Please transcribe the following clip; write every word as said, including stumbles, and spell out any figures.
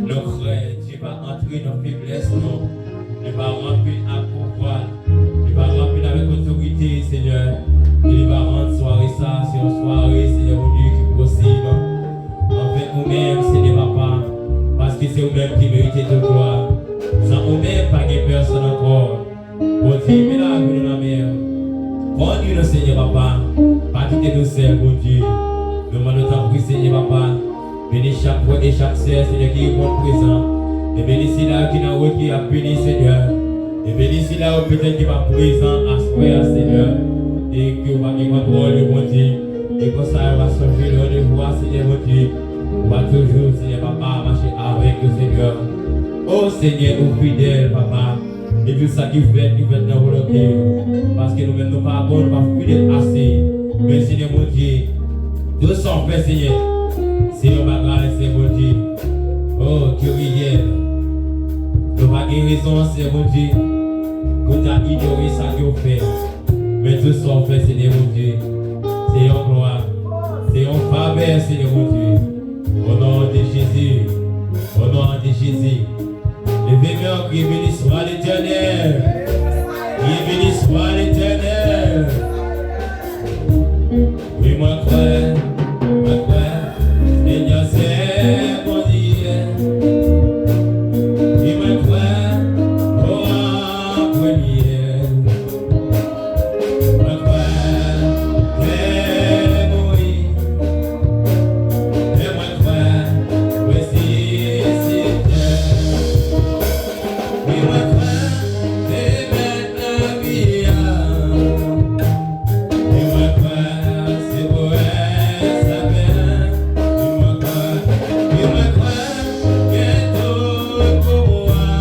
Nou kwè Dye va antre nan feblès nou. Li va ranpli ak pouvwa l. Li va ranpli l avèk otorite, Senyè. E li va rann sware sa a se yon sware, Senyè Bondye, ki posib avèk ou menm, Senyè Papa. Paske se ou menm ki merite tout glwa. San ou menm, pa gen pèsonn ankò. Bondye, men lavi nou nan men w. Kondui nou, Senyè Papa. Pa kite nou sèl, Bondye. Nou mande w, tanpri, Senyè Papa. Beni chak frè e chak sè, Senyè, ki reponn prezan. E beni sila yo ki nan wout ki ap vini, Senyè. E beni sila yo petèt ki pa prezan aswè a, Senyè. E ke w pa gen kontwòl yo, Bondye. E konsa yo va sonje randevou a, Senyè Bondye. Ou va toujou, Senyè Papa, mache avèk yo, Senyè. O Senyè, ou fidèl, Papa. E tout sa ki fèt, li fèt nan volonte w. Paske nou menm, nou pa bon, nou pa fidèl ase. Men, Senyè Bondye, tout sa w fè, Senyè, se yon bagay, Senyè Bondye. O, ki reyèl. Nou pa gen rezon, Senyè Bondye, pou ta inyore sa ke w fè. Men tout sa w fè, Senyè Bondye, se yon glwa, se yon favè, Senyè Bondye. O non de Jezi, o non de Jezi. Leve men w, kriye, beni swa Letènèl. Kriye, beni swa Letènèl. Wi, mwen kwè, mwen kwè, Senyè se Bondye. Wi, mwen kwè, o an premye. Mwen kwè, te mouri. E mwen kwè, resisite. Wi, mwen kwè, te mèt lavi a. Wi, mwen kwè, se pou wè sa bèl. Wi, mwen kwè, wi, mwen kwè, gen tout pou mwen.